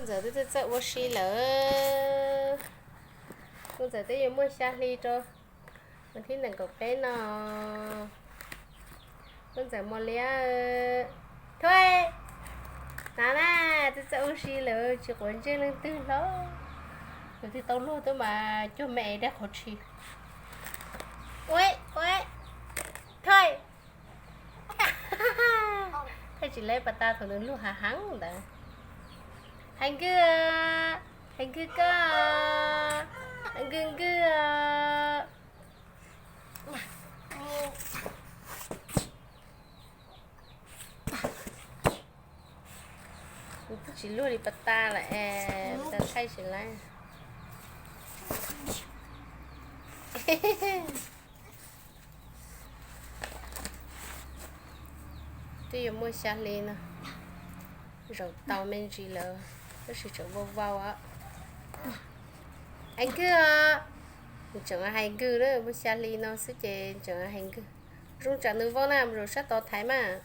Ntxawm twb txawj txawj ua si lawm. Kuv ntxawm twb yuav muaj xya hli rau hnub thib nees nkaum peb no. Kuv ntxawm mos liab, Thuj, na na, twb txawj ua si lawm tsis quav ntsej leej twg hlo. Tus twg tau luag twb mas cuag me es dab qhov tshis. Ua, ua, Thuj. Thaij tsis laib pas tas thaum nws luag hav heev ntawd. Hais Nkws, Hais Nkws koj, Hais Nkws Nkws. Nws twb tsis luag li pas tas lawm es, pas tas thaij tsis laib. Twb yuav muaj xya hli no, zaum tau me ntsis lawm, tab sis tseem vau vau os. Hais Nkws os, nws tseem hais Nkws na, muaj xya hli no xwb ces tseem hais Nkws. Zoo tsam nws vau na, mus zaum sab tod thaiv mas.